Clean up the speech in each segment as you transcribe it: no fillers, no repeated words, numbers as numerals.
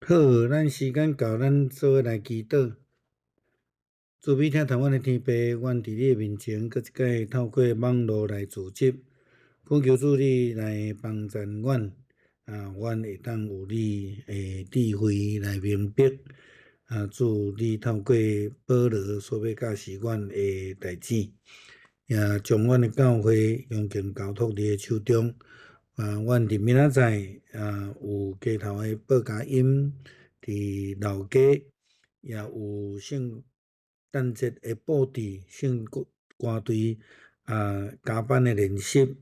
好，咱時間到，咱做伙來祈禱。慈悲疼痛阮的天父，阮佇你的面前，閣一擺透過網路來組織，懇求主你來幫贊阮，啊，阮會當有你的智慧來明白，啊，主你透過保羅所欲教示阮的代誌，也將阮的教會恭敬交託你的手中。啊，阮佇明仔載啊有街頭的報佳音佇老街，也有聖誕節的布置，聖歌隊啊加班的練習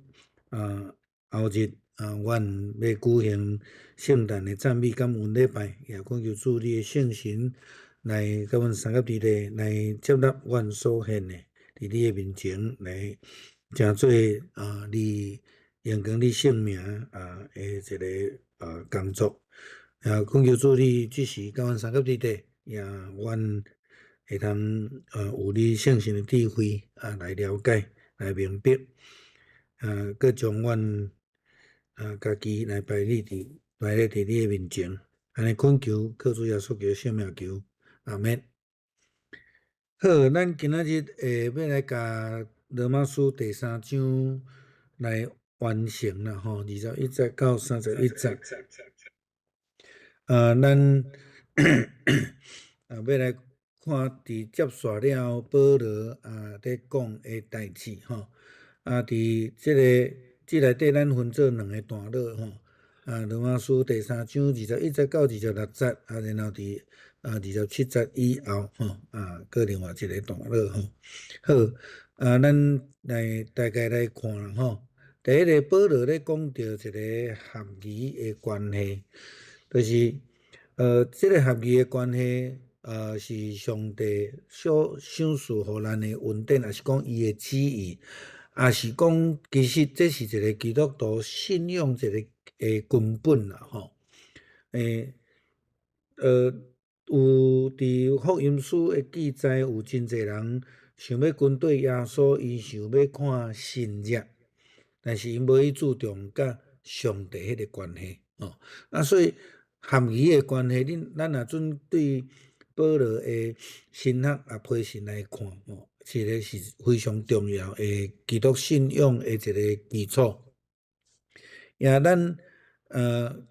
啊，後日啊，阮欲舉行聖誕的讚美感恩禮拜，也懇求主你的聖神來佮阮相佮佇咧，來接納阮所獻的，佇你的面前來成做啊你榮光你聖名啊的一个啊工作，啊，懇求主你這時佮阮相佮佇咧，也阮會通啊有你聖神的智慧啊來了解、來明白，啊，閣將阮啊家己來擺列佇擺列佇你的面前，按呢懇求，靠主耶穌基督聖名求，阿們。好，咱今仔日會欲來共羅馬書第三章來完成啦，吼，21節到31節。啊，咱啊欲來看佇接續了後，保羅啊咧講的代誌，吼。啊，佇這个這內底，咱分做兩个段落，吼。啊，羅馬書第三章21節到26節，啊，然後佇啊27節以後，吼，啊，閣另外一个段落，吼。好，啊，咱來大概來看啦，吼。第一个，保羅咧講著一个合宜的關係，就是這个合宜的關係，是上帝所賞賜予咱的恩典，抑是講伊的旨意，抑是講其實這是一个基督徒信仰一个的根本啦，吼。有佇福音書的記載，有真濟人想欲跟綴耶穌，𪜶想欲看神跡。但是𪜶無去注重佮上帝彼个關係，吼。啊，所以合宜的關係，恁咱若準對保羅的神學啊批信來看，吼，這个是非常重要的基督信仰的一个基礎。也咱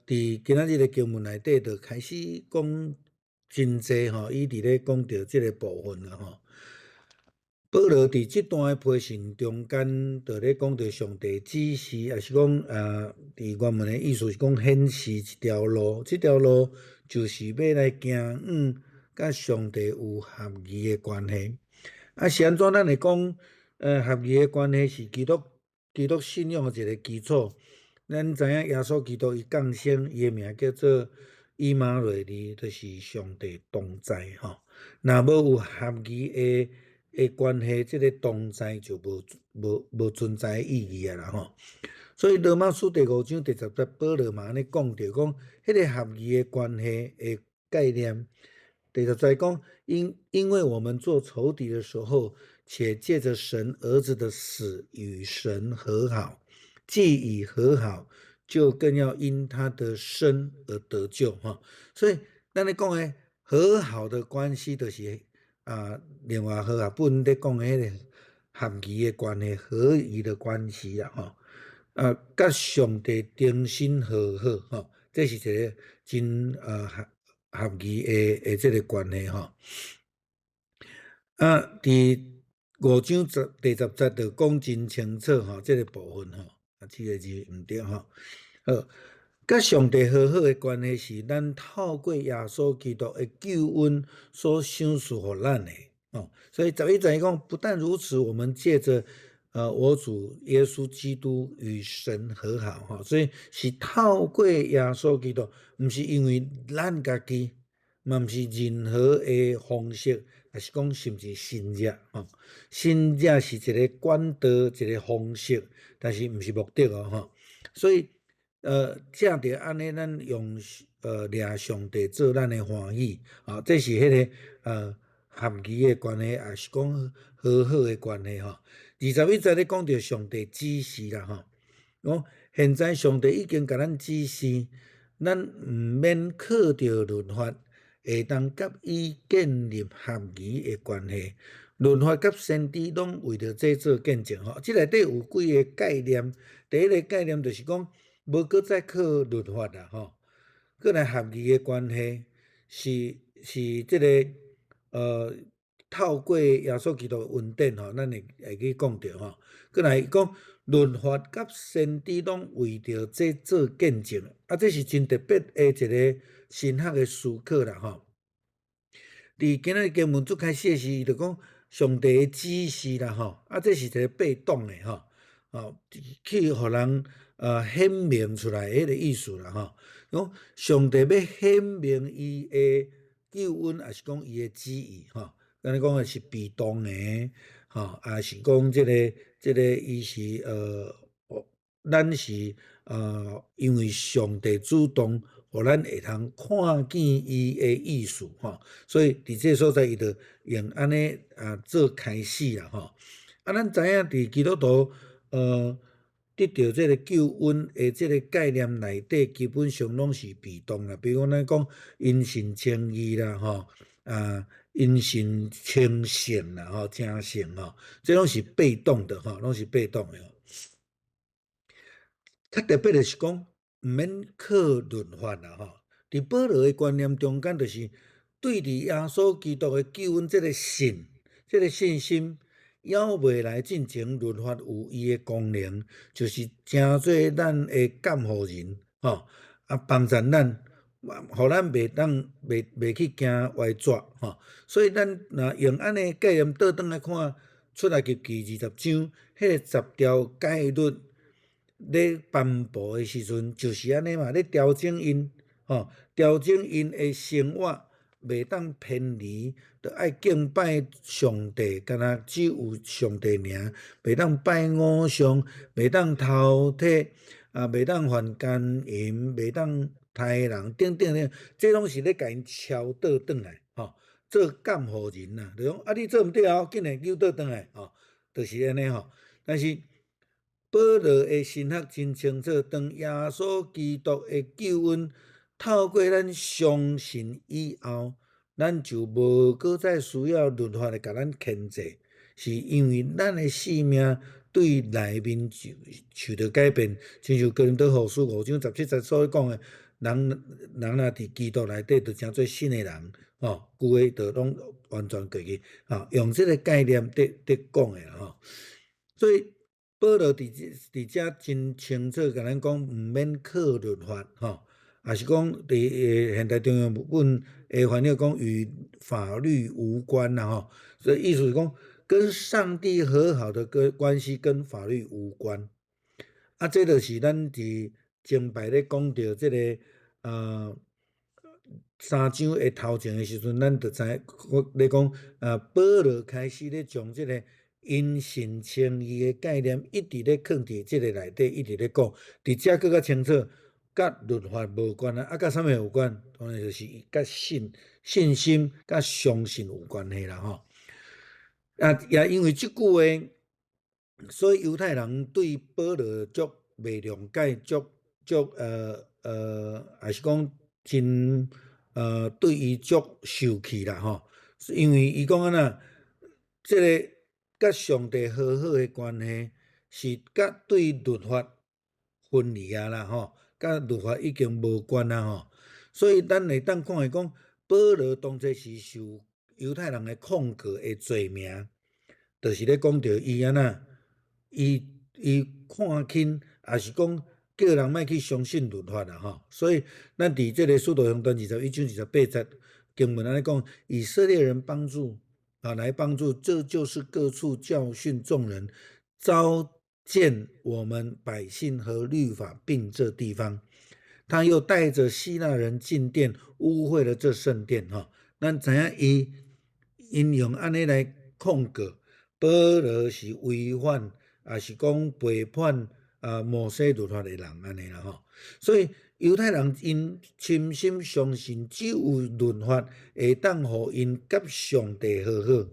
佇今仔日的經文內底，就開始講真濟吼，伊佇咧講著這个部分啦，吼。保羅佇這段的批信中間，就咧講著上帝指示，抑是講佇原文的意思是講顯示一條路，這條路就是欲來行往佮上帝有合宜的關係。啊，是按怎咱會講，合宜的關係是基督信仰的一个基礎。咱知影耶穌基督伊降生，伊的名叫做以馬內利，就是上帝同在吼。若無有合宜的關係，這个同在就無存在的意義啊啦吼。所以羅馬書第五章第10節，保羅嘛按呢講著講，彼个合宜的關係的概念。第10節講，因為我們做仇敵的時候，且借著神兒子的死與神和好，既已和好，就更要因他的生而得救吼。所以咱咧講的和好的關係，就是啊，另外和合本咧講的彼个合宜的關係、合宜的關係啦吼。啊，佮上帝重新和好吼，這是一个真合宜的這个關係吼。啊，佇五章第10節就講真清楚吼，這个部分吼，啊，這个字毋對吼。好，佮上帝和好的關係是咱透過耶穌基督的救恩所賞賜予咱的。哦，所以11節講，不但如此，我們借著我主耶穌基督與神和好，吼，所以是透過耶穌基督，毋是因為咱家己，嘛毋是任何的方式，抑是講甚至神跡，吼，神跡是一個管道，一個方式，但是毋是目的哦，吼，所以，藉著按呢，咱用掠上帝做咱的歡喜，啊，這是彼個合宜的關係，抑是講和好的關係，吼。21節咧講著上帝指示啦，吼，講現在上帝已經共咱指示，咱毋免靠著律法，會當佮伊建立合宜的關係。律法佮先知攏為著這做見證，吼。這內底有幾个概念，第一个概念就是講，無閣再靠律法啦，吼。閣來合宜的關係是這个透過耶穌基督的恩典吼，咱會去講著吼。閣來講律法佮先知攏為著這做見證，啊，這是真特別的一个神學的思考啦吼。佇今仔日經文最開始的時，伊就講上帝的指示啦吼，啊，這是一个被動的吼，哦，去予人顯明出來彼个意思啦吼。講上帝欲顯明伊的救恩，抑是講伊的旨意吼。按呢講的是被動的，吼，抑是講這个伊是咱是因為上帝主動，予咱會通看見伊的意思吼，所以佇這个所在，伊就用按呢啊做開始啦吼。啊，咱知影佇基督徒得著這个救恩的這个概念內底，基本上攏是被動啦。比如講，咱講因信稱義啦，吼啊，因信稱聖啦，吼，成聖吼，這攏是被動的吼，攏是被動的。較特別的是講，毋免靠律法啦，吼。佇保羅的觀念中間，就是對佇耶穌基督的救恩這个信，這个信心，猶未來進前律法有伊的功能，就是成做咱的監護人，吼，啊幫助咱，予咱袂當袂去行歪跩，吼。所以咱若用按呢概念倒轉來看，出埃及記20章，彼个十條誡律咧頒布的時陣，就是按呢嘛，咧調整𪜶，吼，調整𪜶的生活，袂當偏離，著愛敬拜上帝，干焦只有上帝爾，袂當拜偶像，袂當偷提，啊，袂當犯姦淫，袂當殺人，等等等，這攏是咧共𪜶敲倒轉來，吼，做監護人啊，就講啊，你做毋對哦，緊來扭倒轉來，吼，就是按呢吼。但是保羅的神學真清楚，當耶穌基督的救恩透過咱相信以後，咱就無閣再需要律法來共咱牽制，是因為咱的性命對內面就受著改變，親像哥林多後書5章17節所講的，人人若佇基督內底，就成做新的人，吼，舊的就攏完全過去，吼，用這个概念佇講的吼。所以保羅佇遮真清楚共咱講，毋免靠律法，吼，抑是講佇現代中英文的翻譯講與法律無關啦，吼，所以意思是講跟上帝和好的個關係跟法律無關。啊，這就是咱佇前擺咧講著這个三章的頭前的時陣，咱就知我咧講，保羅開始咧將這个因信稱義的概念一直咧囥佇這个內底，一直咧講，佇遮閣較清楚，佮律法無關啊，啊，佮啥物有關？當然就是佮信心、佮相信有關係啦，吼。啊，也因為這句話，所以猶太人對保羅足袂諒解，足足抑是講真對伊足受氣啦，吼。因為伊講按怎，這个佮上帝和好的關係是佮對律法分離啊啦，吼，佮律法已經無關啊，吼。所以咱會當看會講，保羅當初是受猶太人的控告的罪名，就是咧講著伊按怎，伊看輕，抑是講叫人莫去相信律法啦，吼。所以咱佇這个使徒行傳21章28節經文按呢講，以色列人幫助啊，來幫助，這就是各處教訓眾人，糟踐我們百姓和律法，並這地方。他又帶著希臘人進殿，污穢了這聖殿。吼，咱知影伊𪜶用按呢來控告保羅是違反，抑是講背叛啊摩西律法的人按呢啦吼。所以猶太人𪜶深深相信，只有律法會當予𪜶佮上帝和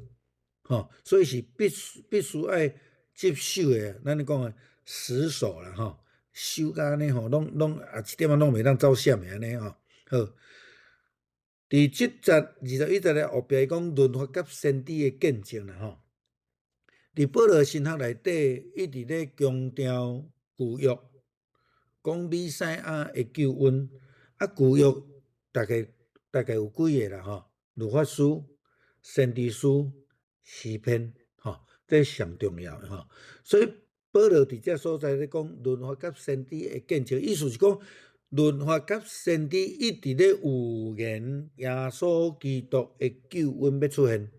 好，吼，所以是必須愛執守的，咱咧講的死守啦吼，守甲按呢吼，攏攏啊一點仔攏袂當走閃的按呢吼。好，佇這節21節的後壁，伊講律法佮先知的見證啦吼。佇保羅神學內底，一直咧強調舊約，講彌賽亞的救恩。啊，舊約大概有幾个啦吼，律法書、先知書、詩篇，吼，這上重要的吼。所以保羅佇這所在咧講律法佮先知的見證，意思是講律法佮先知一直咧預言耶穌基督的救恩欲出現。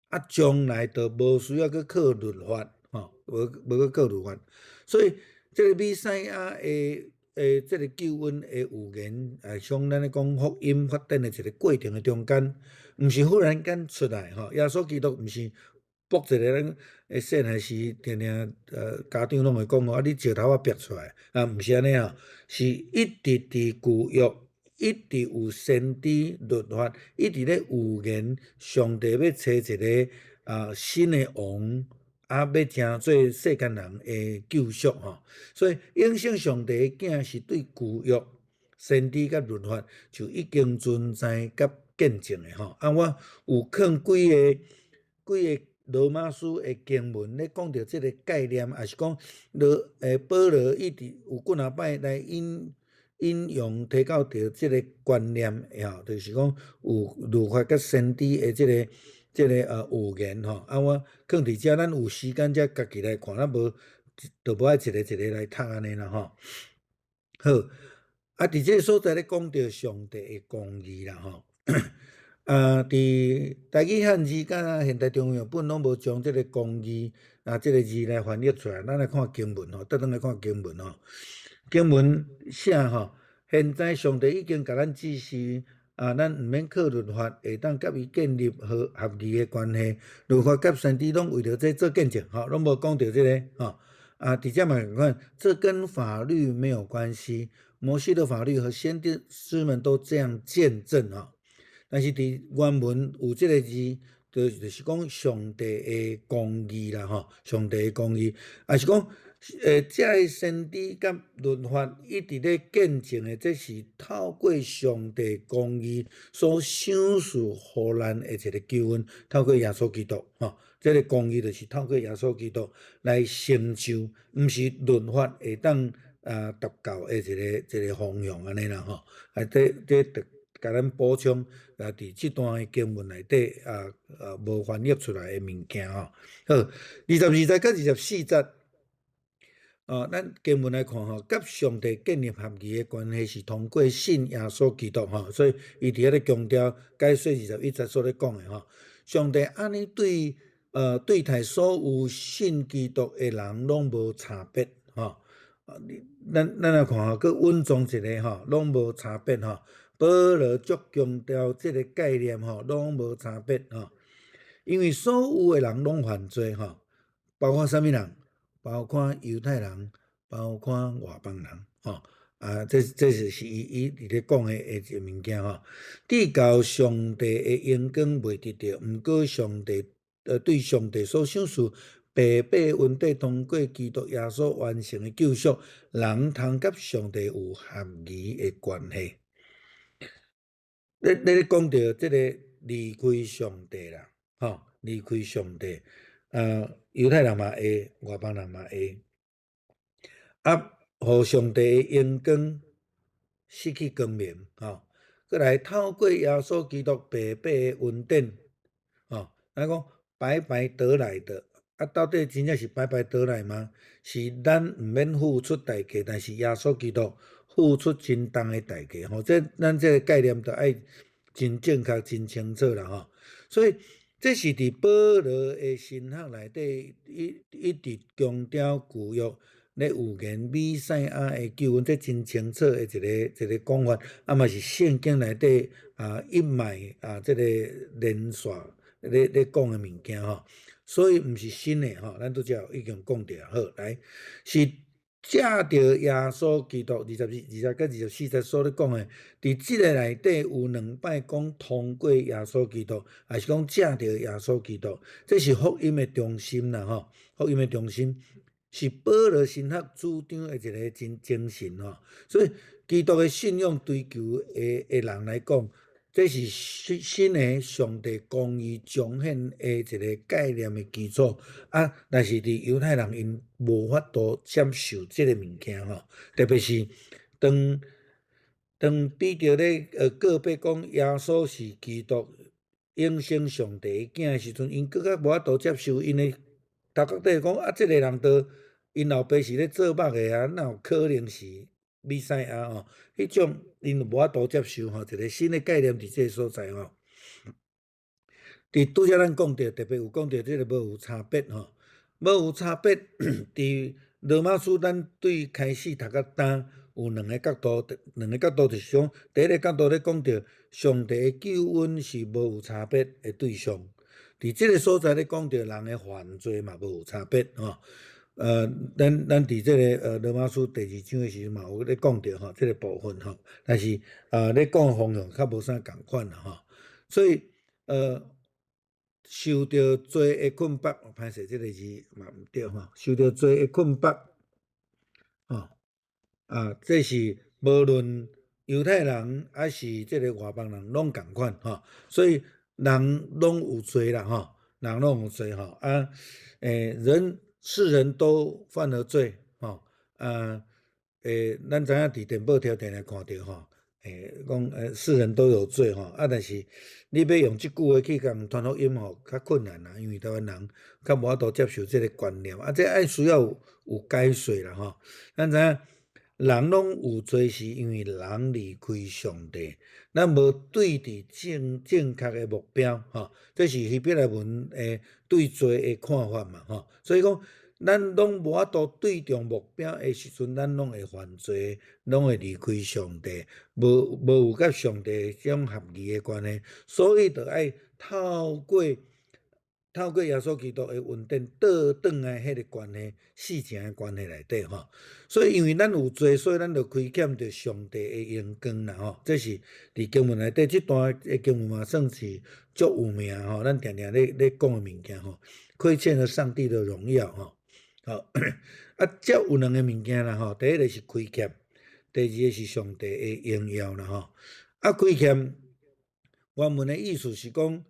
啊，將來就無需要閣靠律法，吼，無閣靠律法。所以，這个彌賽亞的這个救恩的預言，像咱咧講福音發展的一个過程的中間，毋是忽然間出來，吼。耶穌基督毋是卜一个咱的細漢時，定定家長攏會講吼，啊，你石頭仔煏出來，啊，毋是按呢吼，是一直佇舊約，一直有先知律法，一直咧預言上帝欲差一个新的王，啊，欲成做世間人的救贖吼。所以永生上帝的囝是對舊約先知佮律法就已經存在佮見證的吼。啊，我有囥幾個羅馬書的經文咧講著這个概念，抑是講保羅一直有幾若擺來引用提到著這个觀念，吼，就是講有律法佮先知的這個預言吼。啊，我囥佇遮，咱有時間才家己來看，咱無就無愛一个一个來讀按呢啦吼。好，啊，佇這个所在咧講著上帝的公義啦吼。啊，佇台語漢字佮現代中文譯本攏無將這个公義啊這个字來翻譯出來，咱來看經文吼，倒轉來看經文吼。經文寫吼，現在上帝已經共咱指示啊，咱毋免靠律法，會當佮伊建立和合義的關係。律法佮先知攏為著這做見證，吼，攏無講著這个吼。啊，佇遮嘛共款，這跟法律沒有關係。摩西的法律和先知們都這樣見證吼。但是佇原文有這个字，就是講上帝的公義啦，吼，上帝的公義，抑是講，這个先知佮律法一直咧見證的，這是透過上帝公義所賞賜予咱的一个救恩，透過耶穌基督，吼，這个公義就是透過耶穌基督來成就，毋是律法會當達到的一個方向按呢啦，吼，啊，這著共咱補充啊，佇這段的經文內底啊無翻譯出來的物件吼。好，22節佮24節。哦，咱經文來看吼，佮上帝建立合義的關係是通過信耶穌基督吼，所以伊佇遐咧強調解說21節所咧講的吼，上帝按呢對待所有信基督的人攏無差別吼。咱來看吼，閣隱藏一个吼，攏無差別吼。保羅足強調這个概念吼，攏無差別吼，因為所有的人攏犯罪吼，包括啥物人？包括猶太人，包括外邦人，吼啊，這就是伊佇咧講的一个物件吼。至到上帝的榮光未得著，毋過上帝對上帝所賞賜白白恩典，通過基督耶穌完成的救贖，人通佮上帝有合義的關係。咧講著這个離開上帝啦，吼，離開上帝，猶太人嘛會，外邦人嘛會，啊，予上帝的榮光失去光明，吼，閣來透過耶穌基督白白的恩典，吼，咱講白白得來的，啊，到底真正是白白得來嗎？是咱毋免付出代價，但是耶穌基督付出真重的代價，吼，這咱這个概念著愛真正確、真清楚啦，吼。所以這是佇保羅的神學內底一直強調舊約咧預言彌賽亞的救恩，這真清楚的一個講法，啊嘛是聖經內底啊一脈啊這個連續咧講的物件吼，所以毋是新的吼，咱拄才已經講著好，來是藉著耶穌基督22、20佮24節所咧講的，佇這个內底有兩擺講通過耶穌基督，抑是講藉著耶穌基督，這是福音的中心啦吼，福音的中心是保羅神學主張的一个真精神吼，所以基督的信仰追求的人來講，這是新的上帝公義彰顯的一个概念的基礎啊！但是佇猶太人𪜶無法度接受這个物件吼，特別是當彼得咧告白講耶穌是基督永生上帝的囝的時陣，𪜶閣較無法度接受，𪜶的頭殼底講啊，這个人都𪜶老爸是咧做木的啊，哪有可能是彌賽亞吼？彼種𪜶無法度接受吼，一个新的概念佇這个所在吼。佇拄才咱講著，特別有講著這个無有差別吼，無有差別。佇羅馬書，咱對開始讀到今有兩个角度，兩个角度就是講，第一个角度咧講著上帝的救恩是無有差別的對象。佇這个所在咧講著人的犯罪嘛無有差別吼。咱佇這个羅馬書第二章的時陣嘛有咧講著吼，這个部分吼，但是咧講的方向較無啥仝款啦吼，所以受著罪的捆綁，歹勢這个字嘛毋對吼，受著罪的捆綁，吼啊，這是無論猶太人抑是這个外邦人攏仝款吼，所以人攏有罪啦吼，人攏有罪吼啊，世人都犯了罪，吼啊，咱知影佇電報條定定看著吼，講世人都有罪吼，啊，但是你欲用這句話去共傳福音吼，較困難啦，因為台灣人較無法度接受這个觀念，啊，這愛需要有解說啦吼。咱知影人攏有罪，是因為人離開上帝，咱無對佇正確的目標，吼，這是希伯來文的對罪的看法嘛，吼，所以講，咱攏無法度對中目標的時陣，咱攏會犯罪，攏會離開上帝，無有佮上帝這種合宜的關係，所以就愛透過耶穌基督的恩典，倒轉來彼个關係，四正的關係內底吼。所以因為咱有罪，所以咱就虧欠著上帝的榮光啦吼。這是佇經文內底，這段的經文嘛算是足有名吼，咱定定咧講的物件吼，虧欠了上帝的榮耀吼。好，啊，這有兩个物件啦吼，第一个是虧欠，第二个是上帝的榮耀啦吼。啊，虧欠原文的意思是講，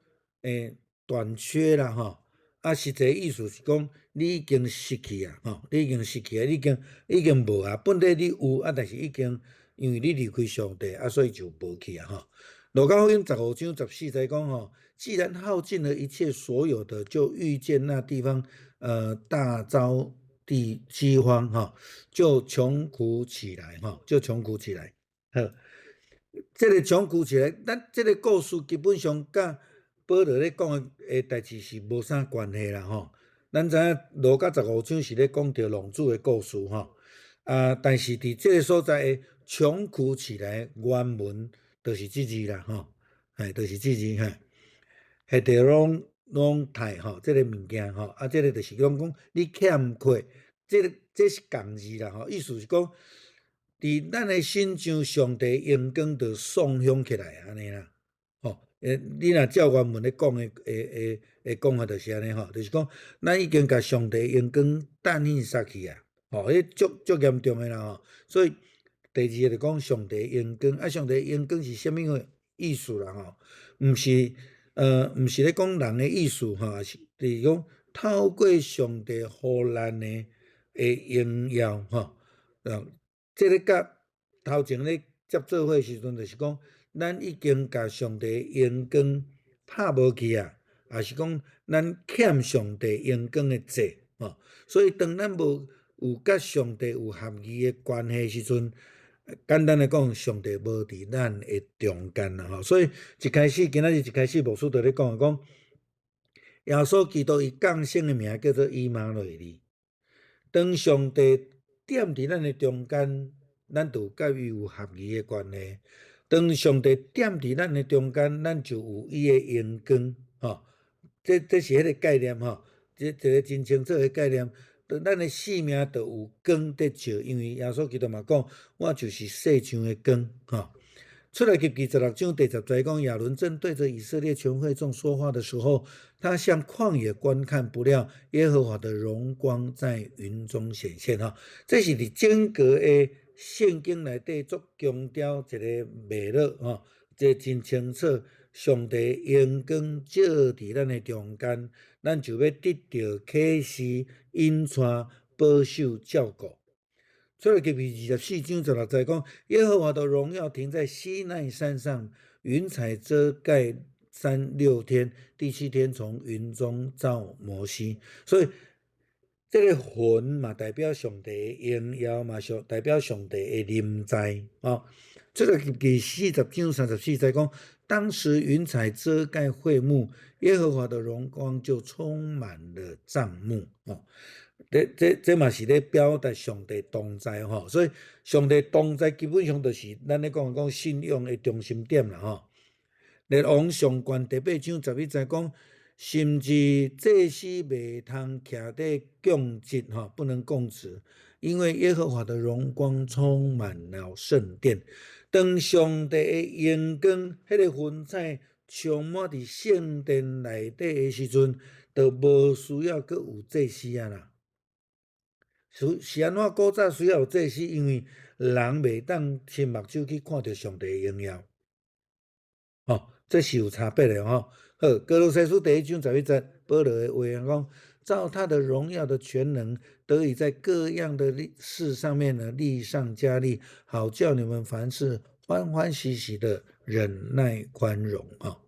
短缺啦吼。啊，實際意思是講，你已經失去啊，吼，你已經失去啊，已經無啊。本來你有啊，但是已經因為你離開上帝啊，所以就無去啊，吼。路加福音15章14節講吼，既然耗盡了一切所有的，就遇見那地方，大遭地饑荒，哈，就窮苦起來，哈，就窮苦起來。好，這个窮苦起來，咱這个故事基本上佮保羅咧講的代誌是無啥關係啦，吼。咱知影路加十五章是咧講著浪子的故事，吼。啊，但是佇這个所在的窮苦起來，原文就是這字啦，吼，哎，就是這字，嘿，ἡτερνόνται 吼，這个物件吼，啊，這个就是講講你欠缺，這个這是仝字啦，吼，意思是講，佇咱的身上上帝榮光就送向起來按呢啦，吼，你若照原文咧講的講法就是按呢吼，就是講咱已經共上帝榮光擲去殺去啊，吼，彼足足嚴重的啦吼，所以第二个就講上帝榮光，啊，上帝榮光是啥物個意思啦吼？毋是咧講人的意思吼，是就是講透過上帝予咱的榮耀吼，這个佮頭前咧接做伙時陣，就是講咱已經共上帝榮光拍無去啊，抑是講咱欠上帝榮光的債吼，所以當咱無有佮上帝有合宜的關係時陣，簡單來講，上帝無佇咱的中間啦吼，所以一開始今仔日一開始牧師就咧講講，耶穌基督伊降生的名叫做以馬內利。當上帝踮佇咱的中間，咱就佮伊有合宜的關係。當上帝踮佇咱的中間，咱就有伊的榮光，吼。這是彼个概念，吼。這一个真清楚的概念。咱的生命就有光佇照，因為耶穌基督嘛講，我就是世上的光，吼。出埃及記16章第10節講，亞倫正對著以色列全會眾說話的時候，他向曠野觀看，不料耶和華的榮光在雲中顯現。吼，這是佇整個的聖經內底足強調一个脈絡，吼，這真清楚，上帝榮光照佇咱的中間，咱就欲得著啟示、引帶、保守、照顧。出埃及記24章16節講，耶和華的榮耀停在西奈山上，雲彩遮蓋山6天，第七天從雲中召摩西。所以，這个雲嘛代表上帝的榮耀嘛，上代表上帝的臨在。哦，出埃及記40章34節講，當時雲彩遮蓋會幕，耶和華的榮光就充滿了帳幕。哦。這嘛是咧表達上帝同在吼，所以上帝同在基本上就是咱咧講講信仰的中心點啦吼。列王上卷第8章11節講，甚至祭司袂通徛佇供職吼，不能供職，因為耶和華的榮光充滿了聖殿。當上帝的榮光，彼个雲彩充滿佇聖殿內底的時陣，就無需要閣有祭司啊啦。是按怎古早需要有祭司？因為人袂當親目睭去看著上帝的榮耀，吼，這是有差別的吼。好，歌羅西書第1章11節，保羅的話講：照他的榮耀的權能，得以在各樣的事上面呢，力上加力，好叫你們凡事歡歡喜喜的忍耐寬容。吼，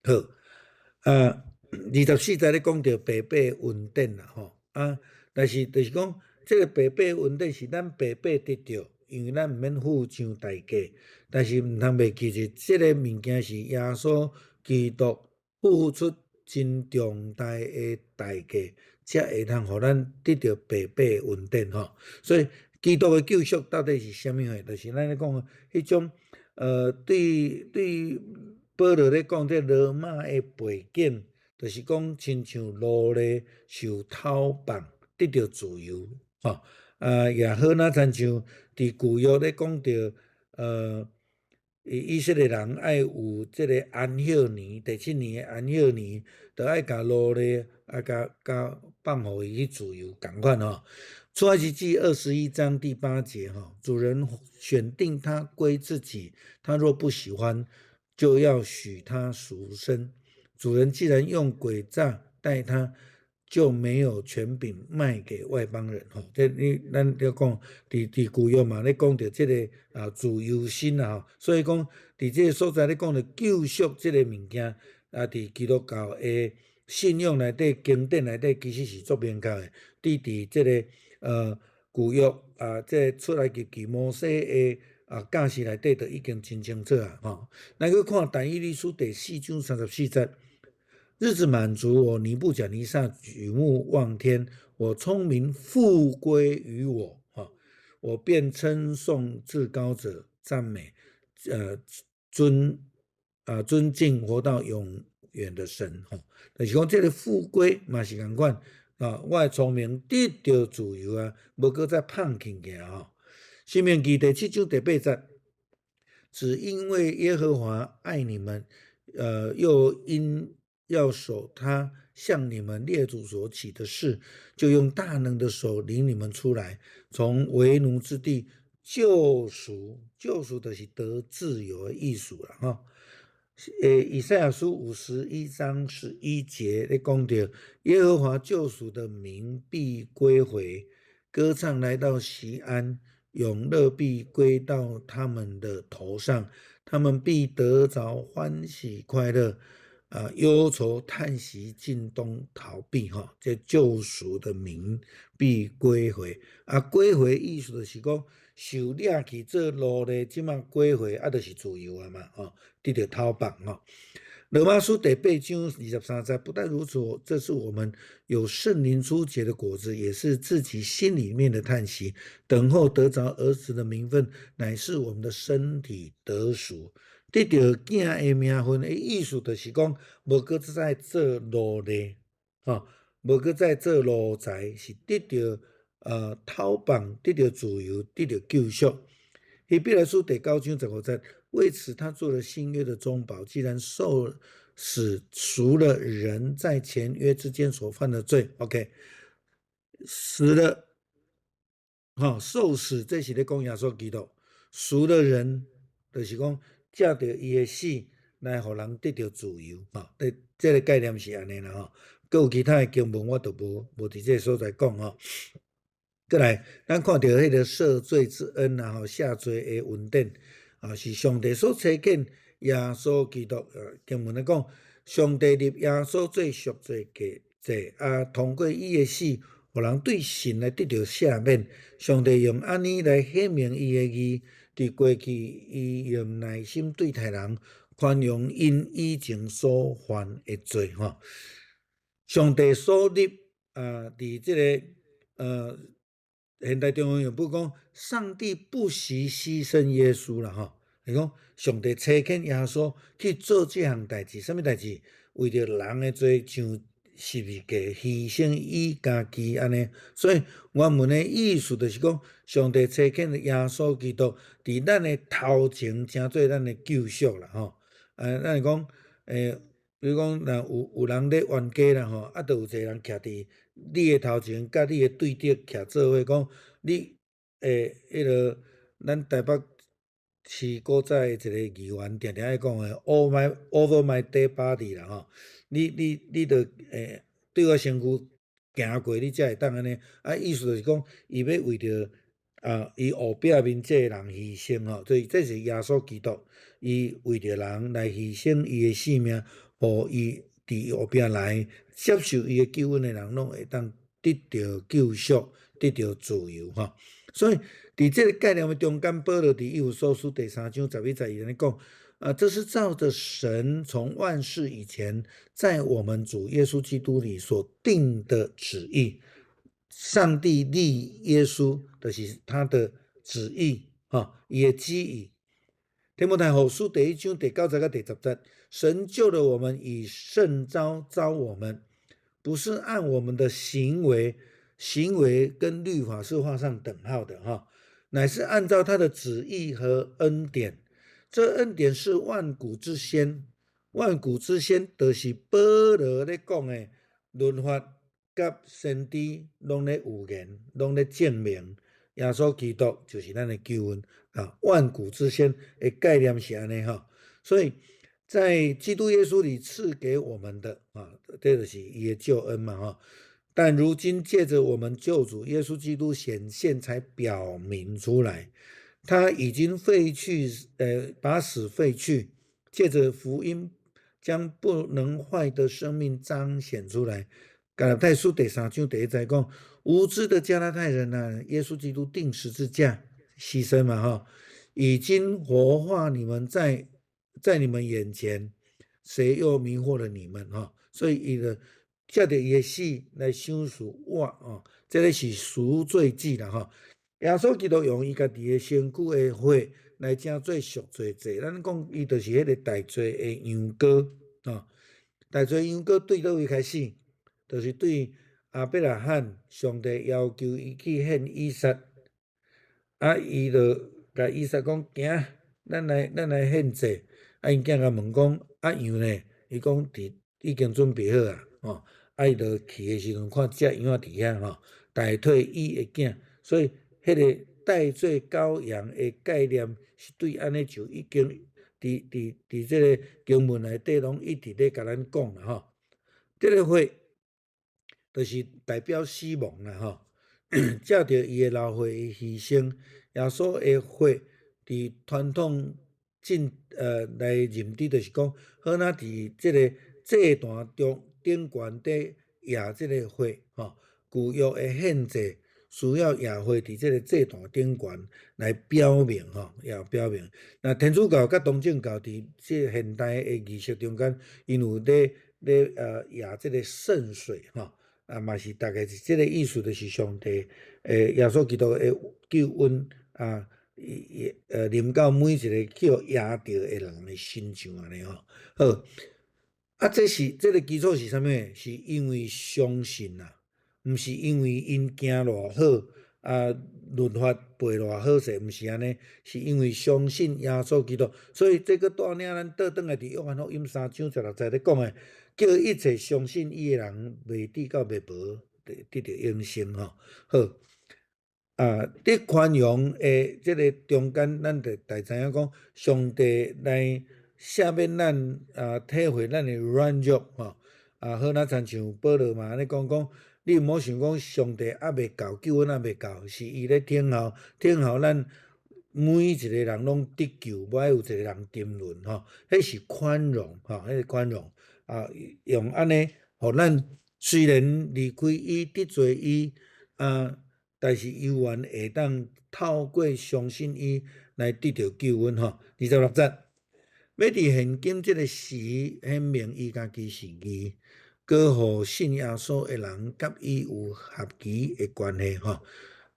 好，啊，24節咧講著白白恩典啦，吼，啊。但是就是講，這个白白恩典是咱白白得著，因為咱毋免付上代價。但是毋通袂記住，這个物件是耶穌基督付出真重大的代價，才會通予咱得著白白恩典吼。所以基督的救贖到底是啥物貨？就是咱咧講彼種，對保羅咧講，這羅馬的背景，就是講親像奴隸受討放，得著自由，吼，啊，也好若親像佇舊約咧講著，以色列人愛有這个安息年，第七年的安息年，就愛共奴隸啊，共放予伊去自由仝款吼。出埃及記21章第8節吼，主人選定他歸自己，他若不喜歡，就要許他贖身。主人既然用詭詐待他，就沒有權柄賣給外邦人吼。這你咱咧講，佇舊約嘛咧講著這个啊自由身啊吼，所以講佇這个所在咧講著救贖這个物件啊，佇基督教的信仰內底、經典內底，其實是足明確的。佇這个舊約啊，這個出埃及記摩西的啊教示內底，就已經真清楚啊吼。咱去看但以理書第4章34節。日子滿足，我尼布甲尼撒舉目望天，我聰明復歸於我，我便稱頌至高者，讚美，尊敬活到永遠的神，吼，就是講這个復歸嘛是仝款，啊，我的聰明得著自由啊，無閣再放棄去啊，吼。申命記第7章第8節，只因為耶和華愛你們，又因要守他向你們列祖所起的誓，就用大能的手領你們出來，從為奴之地救贖，救贖就是得自由的意思啦，吼。以賽亞書51章11節咧講著，耶和華救贖的民必歸回，歌唱來到錫安，永樂必歸到他們的頭上，他們必得著歡喜快樂。啊，憂愁嘆息盡都逃避吼，這救贖的民必歸回。啊，歸回意思就是講受掠去做奴隸，這馬歸回啊，就是自由啊嘛，吼，得著討放吼。羅馬書第八章二十三節，不但如此，這是我們有聖靈初結的果子，也是自己心裡面的嘆息，等候得著兒子的名分，乃是我們的身體得贖。得著囝的名分的意思，就是講無閣再做奴隸，吼，無閣再做奴才，是得著逃放，得著自由，得著救贖。希伯來書第九章十五節，為此他做了新約的中保，既然受死贖了人在前約之間所犯的罪，OK，死了，吼，受死，這是咧講耶穌基督，贖了人，就是講藉著伊的死來予人得著自由，吼，這個概念是按呢啦，吼，閣有其他的經文，我就無佇這個所在講吼。閣來，咱看著彼個赦罪之恩啊，吼，赦罪的恩典啊，是上帝所差遣耶穌基督。經文咧講，上帝立耶穌做贖罪祭，啊，通過伊的死，予人對神來得著赦免。上帝用按呢來顯明伊的義，佇過去伊用耐心對待人，寬容𪜶以前所犯的罪。吼，上帝所立啊，佇這個。現代中文譯本講，上帝不惜犧牲耶穌啦，吼，是講上帝差遣耶穌去做這項代誌，啥物代誌？為著人的罪上十字架犧牲伊家己按呢。所以原文的意思就是講，上帝差遣耶穌基督佇咱的頭前，成做咱的救贖啦，吼。咱是講，比如講，若有人咧冤家啦，吼，啊，就有一個人徛佇你的頭前，佮你的對敵徛做伙，講你彼個咱台北市古早的一個議員定定愛講的，over my dead body 啦吼，你著對我身軀行過，你才會當按呢。啊，意思就是講，伊欲為著啊，伊後壁面這個人犧牲吼，所以這是耶穌基督，伊為著人來犧牲伊的性命，予伊佇後壁來接受伊的救恩的人，攏會當得著救贖，得著自由吼。所以，佇這個概念的中間，保羅佇以弗所書第三章十一節伊按呢講，啊，這是照著神從萬世以前，在我們主耶穌基督裡所定的旨意。上帝立耶穌，就是他的旨意，吼，伊的旨意。提摩太後書第一章第九節佮第十節，神救了我們，以聖召召我們，不是按我們的行為，行為跟律法是畫上等號的，哈，乃是按照他的旨意和恩典。這恩典是萬古之先，萬古之先，就是保羅咧講的律法佮先知攏咧預言，攏咧證明耶穌基督就是咱的救恩啊！萬古之先的概念是按呢吼，所以在基督耶穌裡賜給我們的啊，這就是伊的救恩嘛吼。但如今借著我們救主耶穌基督顯現，才表明出來，他已經廢去，把死廢去，借著福音將不能壞的生命彰顯出來。加拉太書第三章第一節講，無知的加拉太人啊，耶穌基督釘十字架犧牲嘛，哈，已經活化你們在你們眼前，誰又迷惑了你們？哈，所以伊個藉著伊的死來賞賜我哦，這個是贖罪祭啦，吼。耶穌基督用伊家己的身軀的血來成做贖罪祭，咱講伊就是彼個代罪的羊羔，吼。代罪羊羔對佗位開始？就是對亞伯拉罕，上帝要求伊去獻以撒，啊，伊就共以撒講：行，咱來獻祭。啊，𪜶囝共問講：啊羊呢？伊講佇已經準備好啊，吼。啊，伊就去的時陣，看隻羊仔佇遐吼，代替伊的囝，所以彼個代罪羔羊的概念是對按呢就已經佇這個經文內底攏一直咧共咱講啦吼。這個血就是代表死亡啦吼，藉著伊的流血的犧牲，耶穌的血佇傳統進來認知，就是講，好若佇這個祭壇中頂懸底掖這個血吼，舊約的獻祭需要耶血佇這个祭壇頂懸來表明吼，也表明。那天主教佮東正教佇這現代的儀式中間，𪜶有咧掖這个聖水吼，啊嘛是大概是這个意思，就是上帝耶穌基督的救恩啊，伊臨到每一个去予掖著的人的身上按呢吼。好，啊，這是這个基礎是啥物？是因為相信啊，毋是因為𪜶行偌好，啊，律法背偌好勢，毋是按呢，是因為相信耶穌基督。所以這閣帶領咱倒轉來佇約翰福音三章十六節咧講的，叫一切相信伊的人袂致到滅亡，得著永生吼。好，啊，佇寬容的這个中間，咱就會知影講，上帝來赦免咱啊，體會咱的軟弱吼。啊，好，若親像保羅嘛按呢講講，你毋好想講上帝猶未到，救恩猶未到，是伊咧等候，等候咱每一個人攏得救，無愛有一個人沉淪吼。彼是寬容吼，彼個寬容啊，用按呢，予咱雖然離開伊，得罪伊啊，但是猶原會當透過相信伊來得著救恩吼。26節，欲佇現今這个時顯明伊家己是義，閣予信耶穌的人佮伊有合宜的關係吼。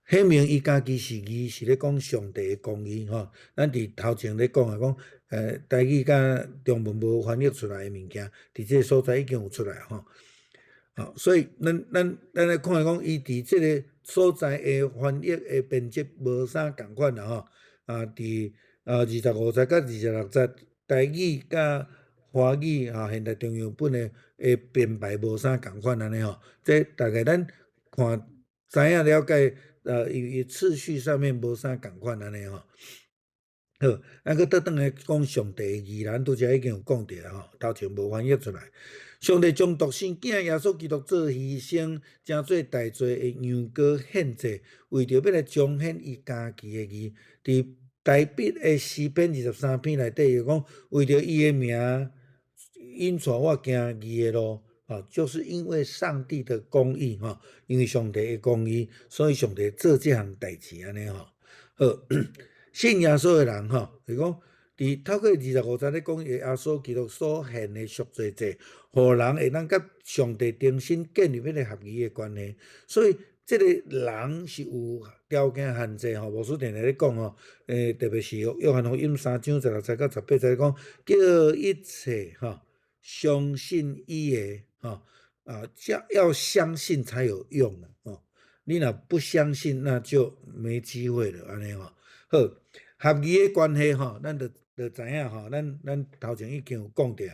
顯明伊家己是義，是咧講上帝的公義吼。咱佇頭前咧講的講，台語佮中文無翻譯出來的物件，佇這个所在已經有出來吼。吼，所以咱來看講，伊佇這个所在的翻譯的編輯無啥仝款啦吼。啊，佇25節佮26節，台語佮華語啊，現代中譯本的編排無啥仝款按呢吼。這大概咱看知影了解，伊次序上面無啥仝款按呢吼。好，啊，閣倒轉來講上帝的義，咱拄才已經有講著吼，頭前無翻譯出來。上帝將獨生囝耶穌基督做犧牲，成做代罪的羊羔獻祭，為著欲來彰顯伊家己的義。佇大衛的詩篇23篇內底，伊講為著伊的名，引帶我行義的路，啊，就是因為上帝的公義，吼，因為上帝的公義，所以上帝做這項代誌按呢吼。好，信耶穌的人吼，是講佇透過25節咧講，耶穌基督所獻的贖罪祭，予人會當佮上帝重新建立彼個合宜的關係。所以這个人是有條件限制吼，牧師定定咧講吼，特別是約翰福音三章16節到18節講，叫一切吼相信伊的吼啊，要相信才有用吼。你若不相信，那就沒機會了，按呢吼。好，合宜的關係吼，咱就知影吼，咱頭前已經有講著，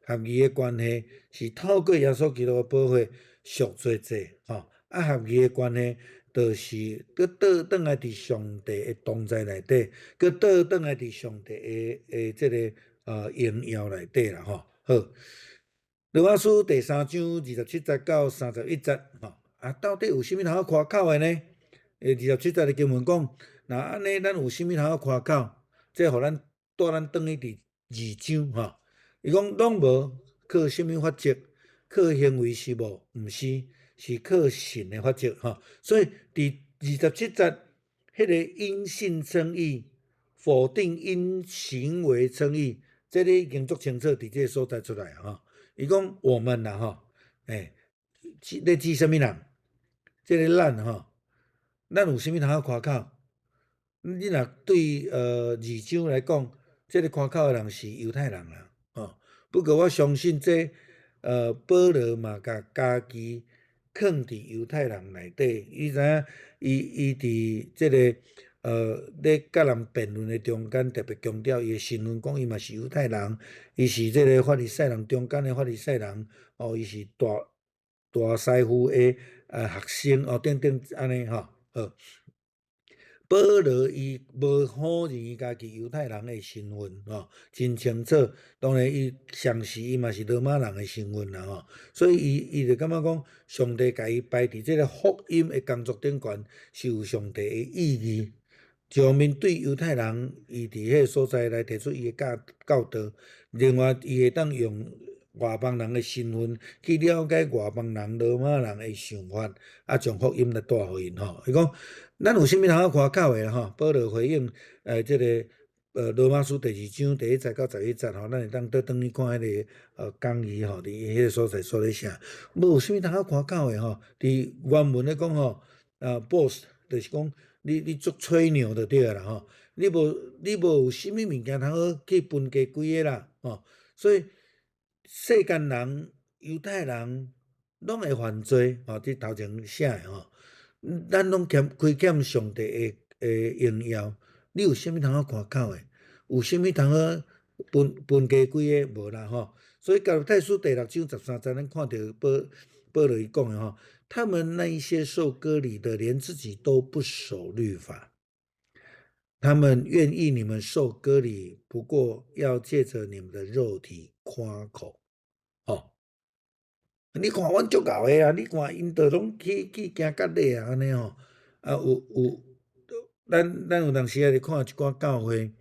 合宜的關係是透過耶穌基督的寶血贖罪祭吼。啊，合宜的關係，就是閣倒轉來佇上帝的同在內底，閣倒轉來佇上帝的這个榮耀內底啦吼。好，羅馬書第三章27節到31節吼，啊，到底有啥物通好誇口的呢？27節的經文講，若按呢，咱有啥物通好誇口？這予咱帶咱轉去佇二章吼。伊講攏無靠啥物法則，靠行為是無？毋是。是靠信的法則吼，所以佇27節，彼个因信稱義，否定因行為稱義，這个已經足清楚佇這个所在出來吼。伊講我們啦吼，咧指啥物人？這个咱吼，咱有啥物通好誇口？你若對二章來講，這个誇口的人是猶太人啦，吼。不過我相信這保羅嘛，共家己囥佇猶太人內底，伊知影伊佇這个咧佮人辯論的中間，特別強調伊的身份，講伊嘛是猶太人，伊是這个法利賽人中間的法利賽人，哦，伊是大師傅的學生，哦，等等按呢吼，好。保羅伊無否認伊家己猶太人的身份，吼，真清楚。當然，伊同時伊嘛是羅馬人的身份啦，吼。所以伊就感覺講，上帝共伊擺佇這个福音的工作頂懸，是有上帝的意義。一方面對猶太人，伊佇彼个所在來提出伊的教導；另外，伊會當用外邦人的身份去了解外邦人、羅馬人的想法，啊，將福音來帶予𪜶吼。伊講，咱有啥物通好誇口的吼？保羅回應，這个羅馬書第二章第一節到十一節吼，咱會當倒轉去看彼个講義吼，佇彼个所在所咧寫，無啥物通好誇口的吼。佇原文咧講吼，boast 就是講你足吹牛就對啦吼。你無有啥物物件通好去分家規个啦，吼。所以世間人、猶太人攏會犯罪，吼，佇頭前寫的吼，咱攏欠虧欠上帝的榮耀。你有啥物通好誇口的？有啥物通好分家規个？無啦吼。所以加拉太書第六章十三節，咱看著保羅伊講的吼，他們那一些受割禮的，連自己都不守律法。他們願意你們受割禮，不過要借著你們的肉體誇口。吼，你看阮足𠢕的啊！你看𪜶都攏去行割禮啊，按呢吼。啊，有，咱有當時仔咧看一寡教會，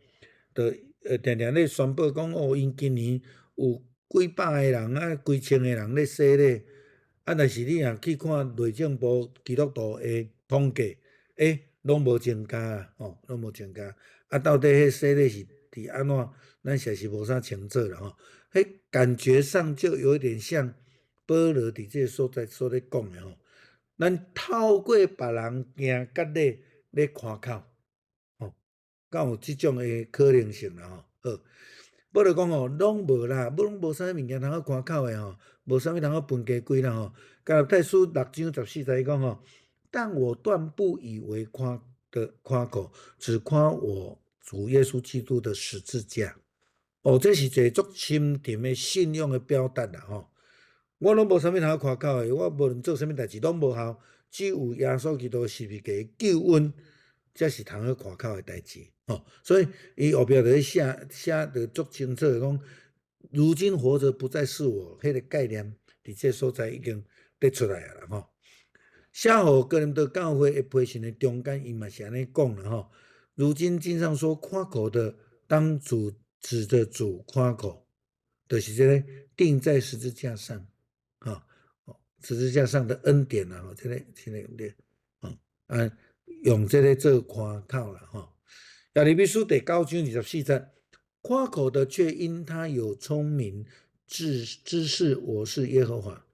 就定定咧宣布講哦，𪜶今年有幾百个人啊，幾千個人咧洗禮。啊，但是你若去看內政部基督徒的統計，欸，攏無增加啊，吼，攏無增加。啊，到底彼洗禮是佇按怎？咱實在是無啥清楚啦吼。彼感覺上就有點像保羅佇這个所在所咧講的吼。咱透過別人行割禮咧誇口，吼，敢有這種的可能性啦吼。好，保羅講吼，攏無啦，攏無啥物物件通好誇口的吼，無啥物通好分家規啦吼。加拉太書六章十四節伊講吼，但我斷不以為誇的誇口，只誇我主耶穌基督的十字架。哦，這是一个足深沉的信仰的表達啦吼。我攏無啥物通好誇口的，我無論做啥物代誌攏無效，只有耶穌基督十字架的救恩，才是通好誇口的代誌吼。所以伊後壁就咧寫寫得足清楚的講，如今活著不再是我，彼个概念佇這所在已經得出來啊啦吼。寫予哥林多教會的批信的中間，伊嘛是按呢講啦吼。如今經上說誇口的，當主指著主誇口，就是這个釘在十字架上，啊，十字架上的恩典啊，這个對，啊，用這个做誇口啦，吼。耶利米書第九章二十四節，誇口的卻因他有聰明知識，我是耶和華。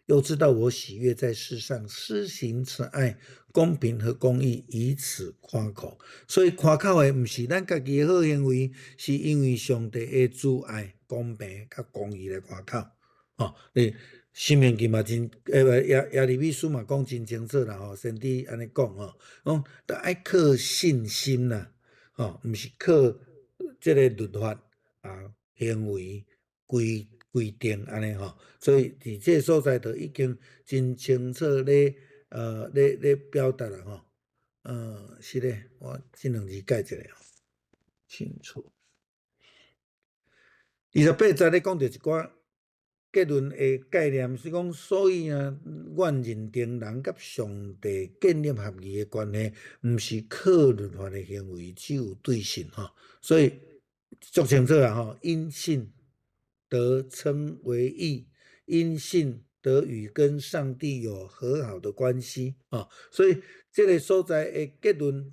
又知道我喜悅在世上施行慈愛、公平和公義，以此誇口。所以誇口的毋是咱家己的好行為，是因為上帝的慈愛、公平佮公義來誇口。吼，你申命記嘛真，耶利米書嘛講真清楚啦吼，先知按呢講吼，講著愛靠信心啦，吼，毋是靠這个律法啊行為規定按呢吼，所以佇這个所在就已經真清楚咧表達啦吼。是咧，我這兩字改一下吼，清楚。二十八節咧講著一寡結論的概念，是講，所以啊，阮認定人佮上帝建立合宜的關係，毋是靠律法的行為，只有對信吼。所以足清楚啊吼，因信得稱為義，因信得與跟上帝有和好的關係啊。所以這个所在的結論，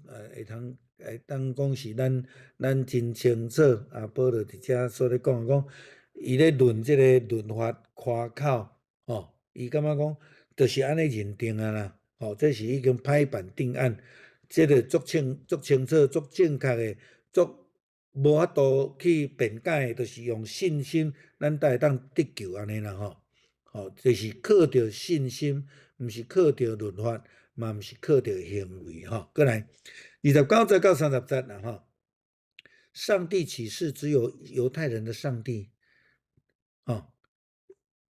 會當講是咱真清楚啊。保羅佇遮所咧講講，伊咧論這个律法誇口，吼，伊感覺講，就是按呢認定啊啦，吼，這是已經拍板定案，這个足清楚、足正確的、足無法度去辯解的，就是用信心，咱才會當得救按呢啦吼，吼，就是靠著信心，毋是靠著律法，嘛毋是靠著行為吼。過來，二十九節到三十節啦吼。上帝豈是只有猶太人的上帝？吼，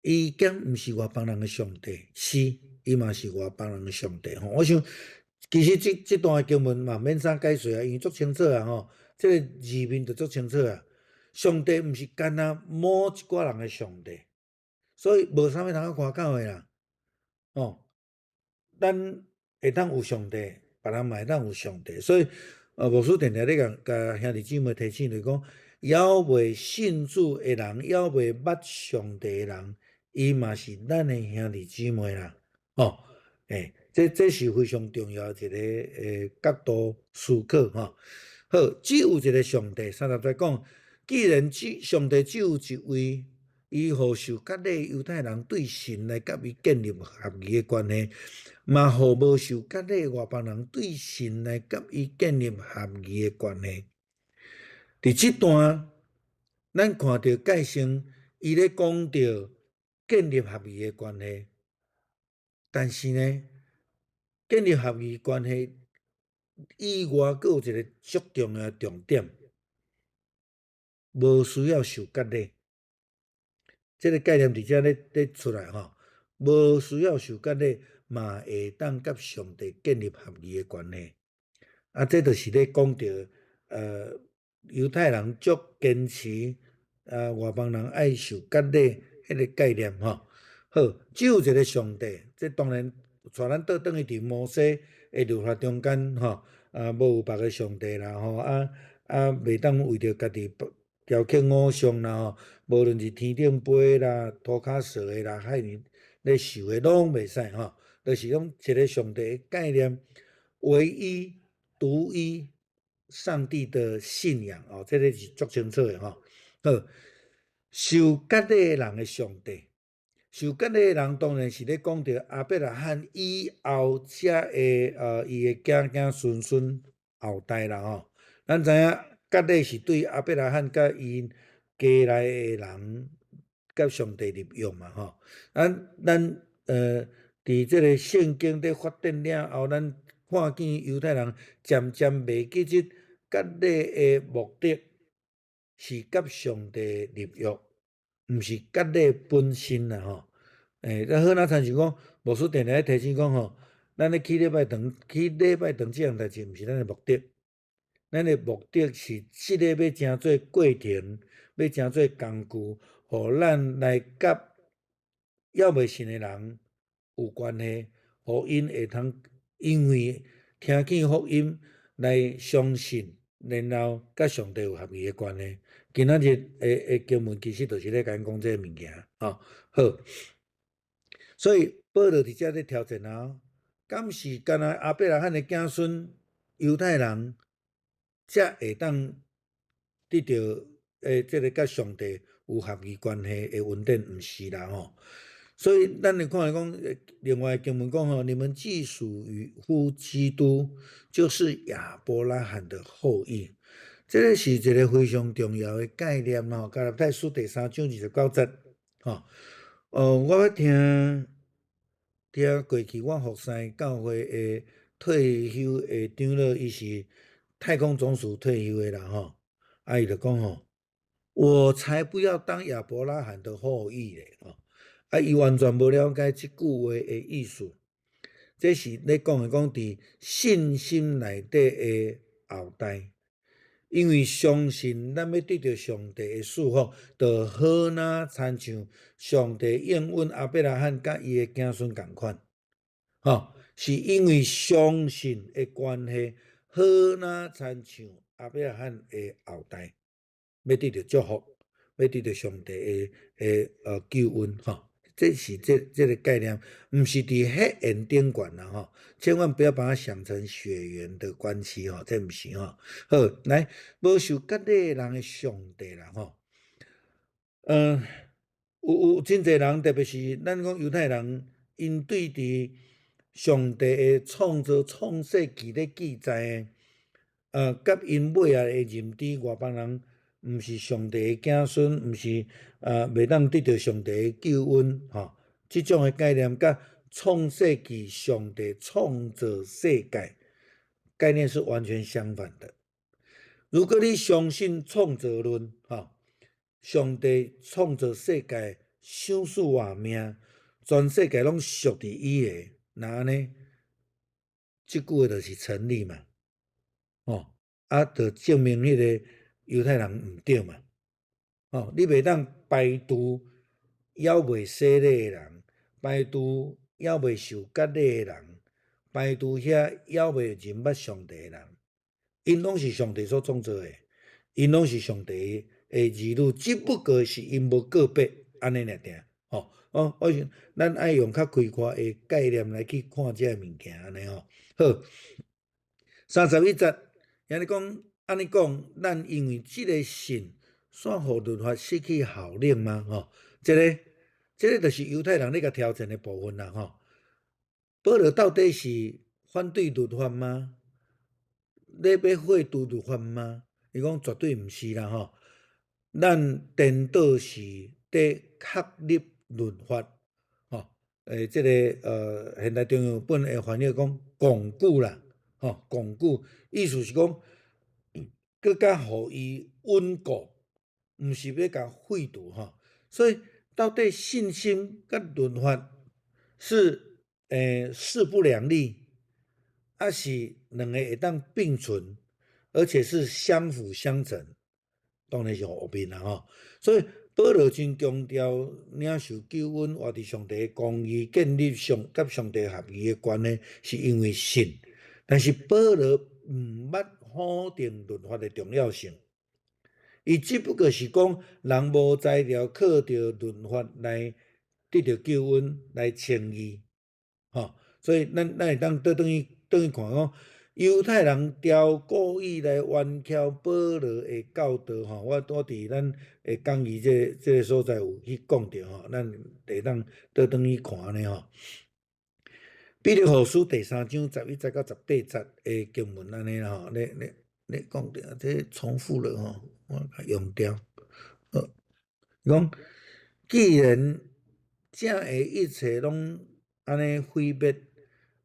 伊敢毋是外邦人的上帝？是，伊嘛是外邦人的上帝吼。我想，其實這段經文嘛免啥解說啊，因為足清楚啊吼。這个字面就足清楚啊。上帝毋是干焦某一寡人的上帝，所以無啥物通好誇口的啦。吼，咱會當有上帝，別人嘛會當有上帝，所以牧師定定咧共共兄弟姊妹提醒，就是講，猶未信主的人，猶未捌上帝的人，伊嘛是咱的兄弟姊妹啦，吼，欸，這是非常重要一個角度思考吼。好，只有一個上帝，30節講，既然只上帝只有一位，伊予受割禮猶太人對神來佮伊建立合宜的關係，嘛予無受割禮外邦人對神來佮伊建立合宜的關係。佇這段，咱看著蓋先伊咧講著建立合宜的關係，但是呢，建立合宜關係以外，閣有一個足重要的重點，無需要受割禮。這個概念佇遮咧出來吼，無需要受割禮，嘛會當佮上帝建立合宜的關係。啊，這就是咧講著，猶太人足堅持，啊，外邦人愛受割禮彼個概念吼。好，只有一個上帝，這當然帶咱倒轉去佇摩西的律法中間吼，啊，無有別个上帝啦吼，啊，袂當為著家己雕刻偶像啦吼，無論是天頂飛啦、塗跤踅的啦、海裡咧游的攏袂使吼，就是講一個上帝的概念，唯一、獨一上帝的信仰哦，這個是足清楚的吼。好，受割禮的人的上帝，受割禮的人當然是咧講著亞伯拉罕以後才會伊的子子孫孫後代啦吼。咱知影割禮是對亞伯拉罕佮𪜶家內的人佮上帝立約嘛吼。咱佇這個聖經咧發展了後，咱看見猶太人漸漸袂記得割禮的目的是佮上帝立約，毋是割禮本身啦吼。欸，咱好若親像講，牧師定定咧提醒講吼，咱咧去禮拜堂，去禮拜堂這項代誌，毋是咱的目的。咱的目的是這个欲成做過程，欲成做工具，予咱來佮猶未信的人有關係，予𪜶會通因為聽見福音來相信，然後佮上帝有合宜的關係。今仔日的經文其實就是咧共𪜶講這个物件，吼，好。所以保羅佇遮咧挑戰啊，敢是干焦亞伯拉罕的子孫猶太人，才會當得著這个佮上帝有合宜關係的恩典，毋是啦吼。所以咱會看來講，另外經文講吼，你們既屬於乎基督，就是亞伯拉罕的後裔。這个是一個非常重要的概念吼。加拉太書第三章29節，吼。我捌聽聽過去我服侍教會的退休的長老，伊是太空總署退休的啦吼。啊，伊就講吼，我才不要當亞伯拉罕的後裔咧，吼。啊，伊完全無了解這句話的意思。這是咧講的講佇信心內底的後代，因為相信咱欲得著上帝的祝福，就好若親像上帝應允亞伯拉罕佮伊的子孫仝款，吼，是因為相信的關係，好若親像亞伯拉罕的後代，欲得著祝福，欲得著上帝的救恩，吼。這是這個概念，毋是佇血緣頂懸啦吼，千萬不要把它想成血緣的關係吼，這毋是吼。好，來，無受割禮的人的上帝啦吼。有真濟人，特別是咱講猶太人，𪜶對佇上帝的創造創世記咧記載的，佮𪜶尾仔的認知，外邦人毋是上帝的子孫，毋是袂當得著上帝的救恩，吼，這種的概念，佮創世記上帝創造世界概念是完全相反的。如果你相信創造論，吼，上帝創造世界，想死活命，全世界攏屬佇伊的，那按呢？這句話就是成立嘛，吼，啊，就證明彼个猶太人毋對嘛，吼，你袂當排除猶未洗禮的人，排除猶未受割禮的人，排除遐猶未認捌上帝的人，𪜶攏是上帝所創造的，𪜶攏是上帝的兒女，只不過是𪜶無告白，按呢爾爾。吼，哦，我想咱愛用較開闊的概念來去看這个物件，按呢吼。好，31節，按呢講，按呢講，咱因為這个信，煞予律法失去效力嗎？吼，這个就是猶太人咧共挑戰的部分啦，吼。保羅到底是反對律法嗎？咧欲廢除律法嗎？伊講絕對毋是啦，吼。咱顛倒是佇確立律法，吼，這个現代中譯本的翻譯講鞏固啦，吼，鞏固，意思是講，閣較予伊穩固，毋是欲共廢除吼。所以到底信心佮律法是勢不兩立，抑是兩个會當並存，而且是相輔相成，當然是後面啦吼。所以保羅真強調領受救恩、活佇上帝的公義、建立上佮上帝合宜的關係，是因為信。但是保羅毋捌否定律法的重要性，伊只不過是講人無才調靠著律法來得著救恩，來稱義，吼。所以咱會當倒轉去看講，猶太人刁故意來冤蹺保羅的教導吼，我佇咱的講義這个所在有去講著吼，咱會當倒轉去看按呢吼。彼得後書第三章11節到18節的經文按呢啦吼，咧講著，這重複了吼，我共用掉。好，伊講既然這个一切攏按呢毀滅，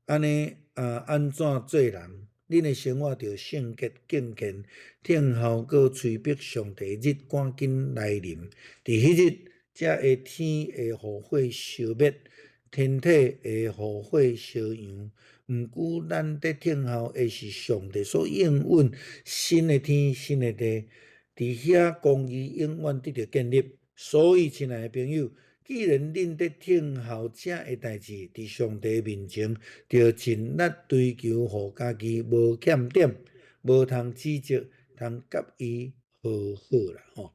按呢啊按怎做人？恁的生活著聖潔敬虔，等候閣催逼上帝日趕緊來臨。佇彼日，這个天會予火燒滅，天體會予火燒溶。毋過咱佇等候的是上帝所應允新的天、新的地，佇遐公義永遠得著建立。所以，親愛的朋友，既然恁佇等候這个代誌，佇上帝面前，著盡力追求，予家己無欠點，無通指責，通佮伊和好啦吼。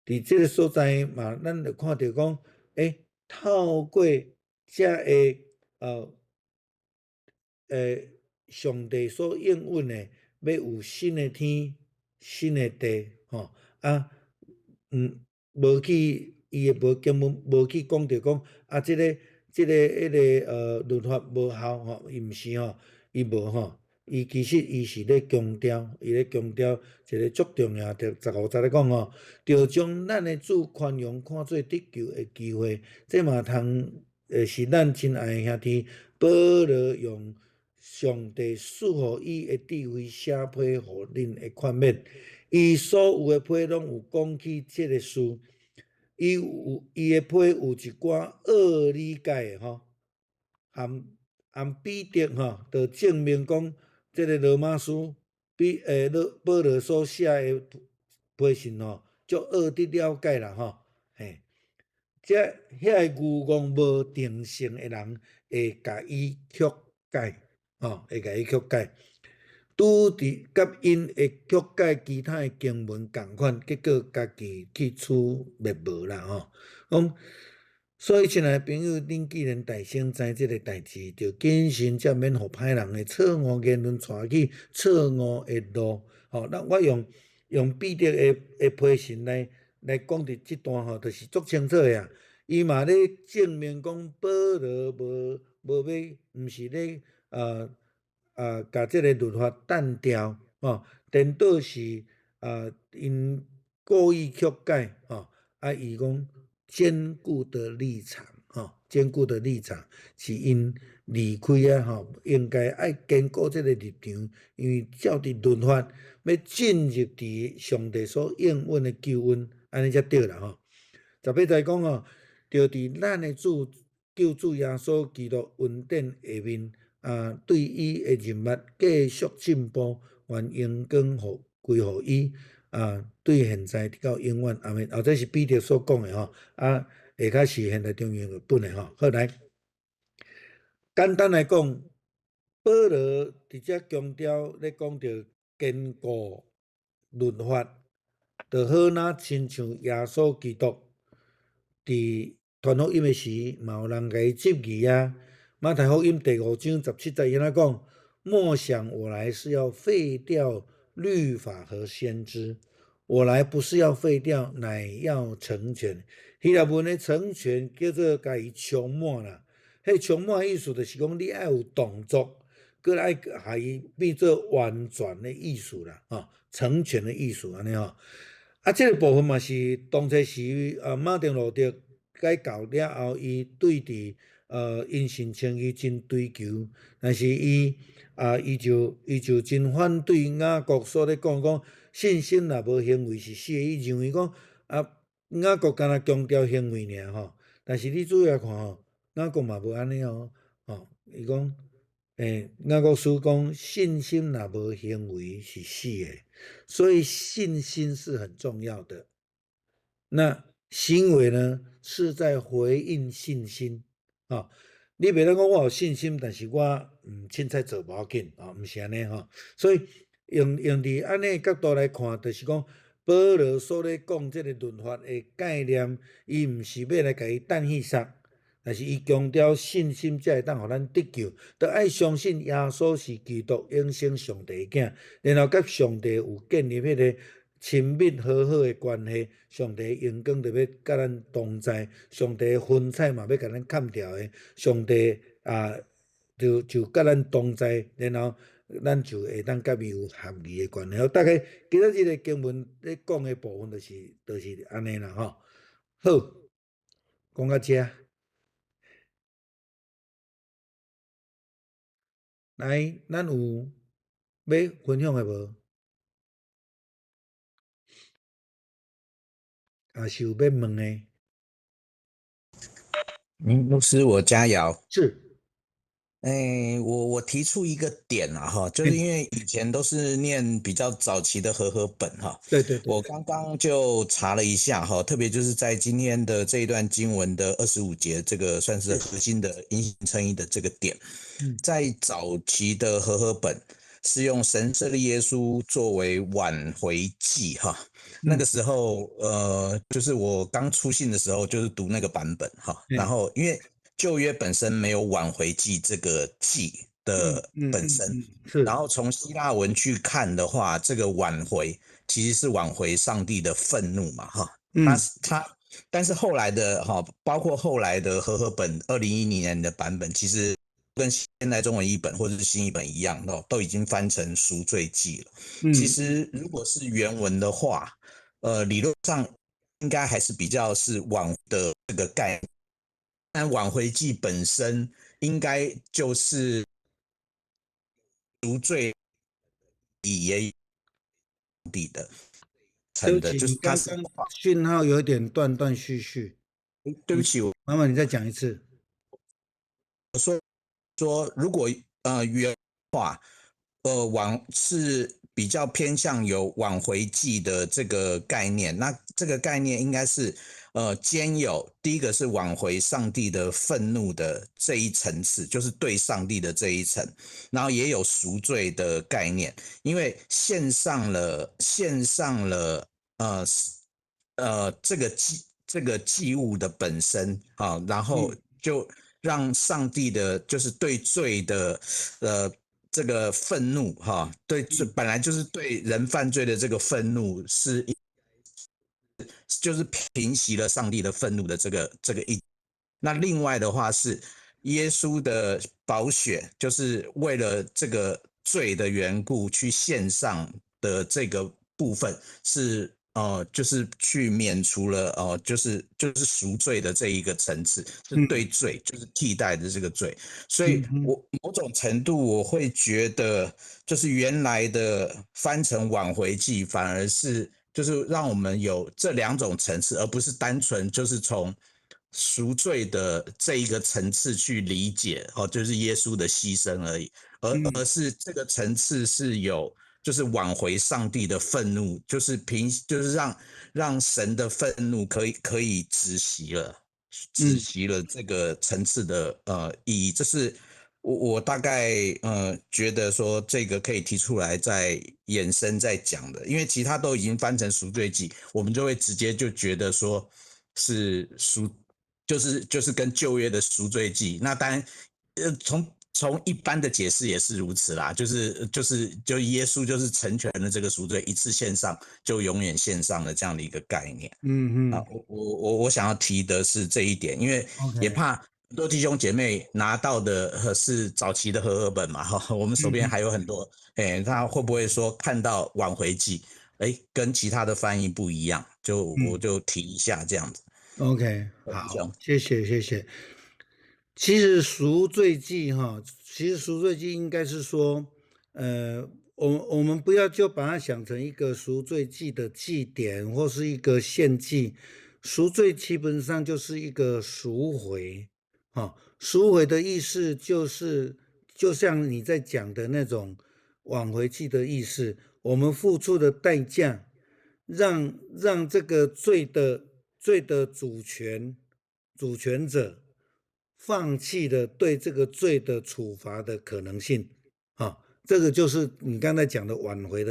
佇這个所在嘛，咱就看著講，透過這个上帝所應允的，欲有新的天、新的地，吼啊，無去伊的無根本無去講著講啊，這个彼个律法無效吼，伊毋是吼，伊無吼，伊其實伊是咧強調，伊咧強調一个足重要，著15節咧講吼，著將咱的主寬容看做得救的機會，這嘛通是咱親愛的兄弟保羅用上帝賜予伊的智慧寫批予恁的勸勉。伊所有的批攏有講起這个事，伊有伊的批有一寡惡理解的吼，含彼得吼，就證明講，這个羅馬書比保羅所寫的批信吼，足惡得了解啦吼，嘿，這遐个愚戇無定性的人會共伊曲解，吼，會共伊曲解。拄佇佮𪜶會曲解其他的經文仝款，結果家己去出滅無啦吼。講，所以親愛的朋友，恁既然大先知這个代誌，就謹慎才免予歹人的錯誤言論帶去錯誤的路。吼，那我用彼得的批信來講佇這段吼，就是足清楚的啊。伊嘛咧證明講保羅無欲，毋是咧共這个律法擲掉，吼，顛倒是𪜶故意曲解，吼，啊，伊講堅固的立場，吼，堅固的立場是𪜶離開啊，吼，應該愛堅固這个立場，因為照佇律法欲進入佇上帝所應允的救恩，按呢才對啦，吼。18節講吼，著佇咱的主救主耶穌基督恩典下面。啊，對伊的認捌繼續進步，願榮光予歸予伊。啊，對現在直到永遠，阿們。哦，這是彼得所講的吼。啊，下跤是現代中譯本的吼。好來，簡單來講，保羅佇遮強調咧講著堅固律法，就好若親像耶穌基督佇傳福音的時，嘛有人共伊質疑啊。馬太福音第五章十七節，伊按怎講？莫想我來是要廢掉律法和先知，我來不是要廢掉，乃要成全。希臘文的成全叫做共伊充滿啦。彼充滿意思就是講你愛有動作，閣愛予伊變做完全的意思啦，吼，成全的意思按呢吼。啊，這個部分嘛是當初時啊，馬丁路德改教了後，伊對佇因信稱義真追求，但是伊啊，伊就真反對雅各所咧講講信心若無行為是死的，伊認為講啊，雅各敢若強調行為爾吼，但是你注意來看吼，雅各嘛無按呢哦，吼，伊講，雅各書講信心若無行為是死的，所以信心是很重要的。那行為呢，是在回應信心。啊，你袂當講我有信心，但是我毋凊彩做無要緊，啊，毋是按呢吼。所以用佇按呢角度來看，就是講保羅所咧講這個律法的概念，伊毋是欲來共伊擲去殺，但是伊強調信心才會當予咱得救，著愛相信耶穌是基督永生上帝的囝，然後佮上帝有建立彼個親密和好的關係，上帝榮光就欲佮咱同在，上帝雲彩嘛欲共咱崁牢的，上帝啊就佮咱同在，然後咱就會當佮伊有合宜的關係。大概今仔日的經文咧講的部分就是按呢啦吼。好，講到遮，來，咱有欲分享的無？抑是有欲問的？牧師，我佳瑤。是。我提出一個點啊，哈，就是因為以前都是念比較早期的和合本哈。我剛剛就查了一下哈，特別就是在今天的這一段經文的25節，這個算是核心的因信稱義的這個點，在早期的和合本是用神設立耶穌作為挽回祭哈。那個時候，就是我剛出信的時候，就是讀那個版本哈。然後因為舊約本身沒有挽回祭這個祭的本身，然後從希臘文去看的話，這個挽回其實是挽回上帝的憤怒嘛，哈。但是後來的哈，包括後來的和合本2010年的版本，其實跟現代中文譯本或者是新譯本一樣，都已經翻成贖罪祭了。其實如果是原文的話，理論上應該還是比較是挽的這個概念。但挽回祭本身應該就是贖罪也底的，成的，就是它是訊號有點斷斷續續。對不起，麻煩你再講一次。我說如果原話，挽是比較偏向有挽回祭的這個概念，那這個概念應該是兼有第一個是挽回上帝的憤怒的這一層次，就是對上帝的這一層，然後也有贖罪的概念，因為獻上了這個祭物的本身啊，然後就讓上帝的就是對罪的這個憤怒哈，對罪本來就是對人犯罪的這個憤怒是，就是平息了上帝的憤怒的這個一。那另外的話是耶穌的寶血，就是為了這個罪的緣故去獻上的這個部分是就是去免除了就是贖罪的這一個層次，是對罪，就是替代的這個罪。所以我某種程度我會覺得，就是原來的翻成挽回祭，反而是就是讓我們有這兩種層次，而不是單純就是從贖罪的這一個層次去理解哦，就是耶穌的犧牲而已，而是這個層次是有，就是挽回上帝的憤怒，就是平，就是讓神的憤怒可以止息了，止息了這個層次的意義，這是我大概覺得說這個可以提出來再延伸再講的，因為其他都已經翻成贖罪祭，我們就會直接就覺得說是贖，就是跟舊約的贖罪祭。那當然，從一般的解釋也是如此啦，就是耶穌就是成全了這個贖罪，一次獻上就永遠獻上的這樣的一個概念。啊，我想要提的是這一點，因為也怕很多弟兄姐妹拿到的是早期的和合本嘛，哈，我們手邊還有很多，哎，他會不會說看到挽回祭，哎，跟其他的翻譯不一樣？就我就提一下這樣子。 OK，好，謝謝謝謝。其實贖罪祭哈，其實贖罪祭應該是說，我們不要就把它想成一個贖罪祭的祭典或是一個獻祭，贖罪基本上就是一個贖回，哈，贖回的意思就是就像你在講的那種挽回祭的意思，我們付出的代價，讓這個罪的主權者放棄了對這個罪的處罰的可能性，啊，這個就是你剛才講的挽回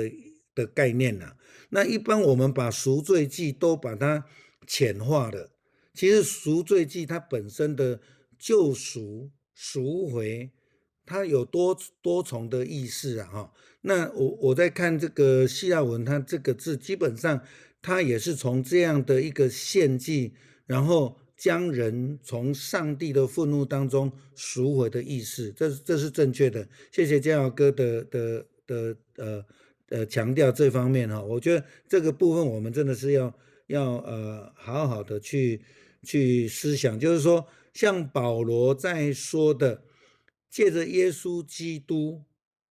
的概念了。那一般我們把贖罪祭都把它淺化了，其實贖罪祭它本身的救贖、贖回，它有多重的意思啊，哈。那我在看這個希臘文，它這個字基本上它也是從這樣的一個獻祭，然後將人從上帝的憤怒當中贖回的意思，這是正確的。謝謝嘉豪哥的強調這方面哈，我覺得這個部分我們真的是要好好的去思想，就是說，像保羅在說的，借着耶穌基督，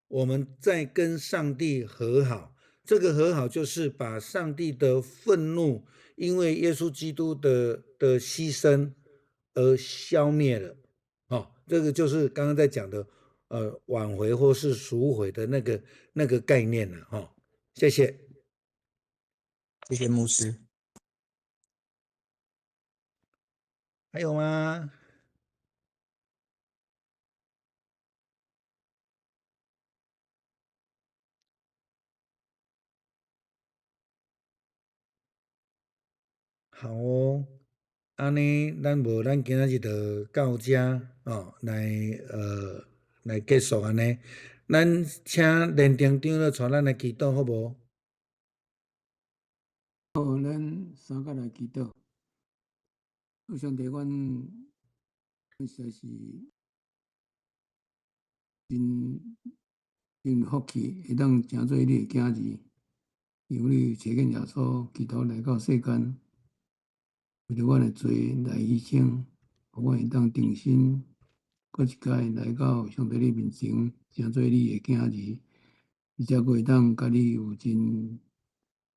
我們在跟上帝和好。這個和好就是把上帝的憤怒，因為耶穌基督的犧牲而消滅了，哦，這個就是剛剛在講的，挽回或是贖回的那個概念了，哈，謝謝，謝謝牧師。還有嗎？好哦，按呢，咱無，咱今仔日就到遮哦，來結束按呢。咱請連長長老帶咱來祈禱，好無？好，咱三個來祈禱。上帝，阮實在是真真福氣，會當成做你的囝兒，因為你差遣耶穌基督來到世間。為著阮的罪來犧牲，予阮會當重新閣一擺來到上帝你面前，成做你的囝兒，而且閣會當佮你有真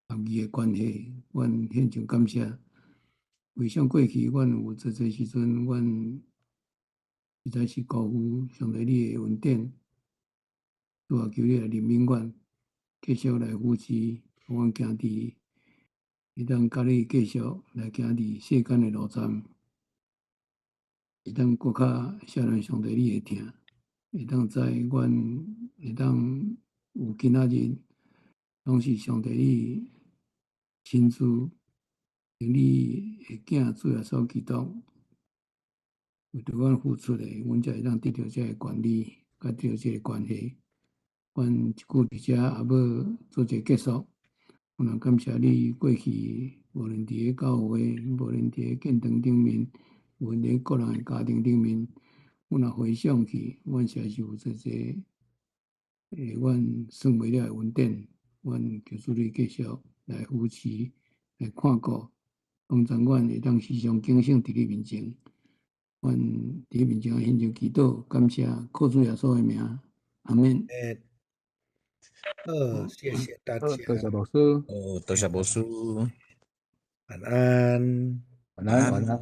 合宜的關係，阮獻上感謝。回想過去，阮有濟濟時陣，阮實在是辜負上帝你的恩典。主啊，求你來憐憫阮，繼續來扶持，予阮行佇會當佮你繼續來行佇世間的路站，會當閣較少年上帝你的疼，會當知阮會當有今仔日，攏是上帝你親自用你的囝主耶穌基督為著阮付出的，阮才會當得著這个權利，佮得著這个關係。阮一句佇遮也欲做一個結束。我若感謝你過去，無論佇咧教會，無論佇咧建堂頂面，無論佇咧個人的家庭頂面，阮若回想起，阮實在是有濟濟，阮算袂了的恩典，阮求主你繼續來扶持、來看顧，幫助阮會當時常警醒佇你面前。阮佇你面前獻上祈禱，感謝，靠主耶穌的名，阿們。好，謝謝大家。多謝牧師。哦，多謝牧師。晚安。晚安，晚安。